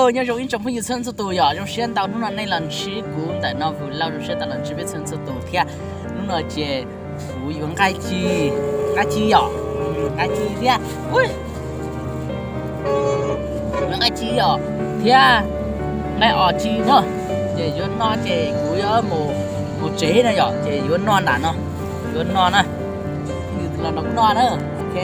Nyob zoo ib tsoom phooj ywg txhua txhua tus yom, zoo siab ntau hnub no nej los ntsib kuv ntawm no vlog, zoo siab tau los ntsib peb txhua txhua tus thiab. Hnub no ces kuv yuav nqa ci, nqa ci yom, nqa ci thiab, yuav nqa ci yom, thiab nqa os ci no. Ces yuav no ces kuv yuav mus tsev no yom, ces yuav no nram no, yuav no na, los no kuv no na, ok.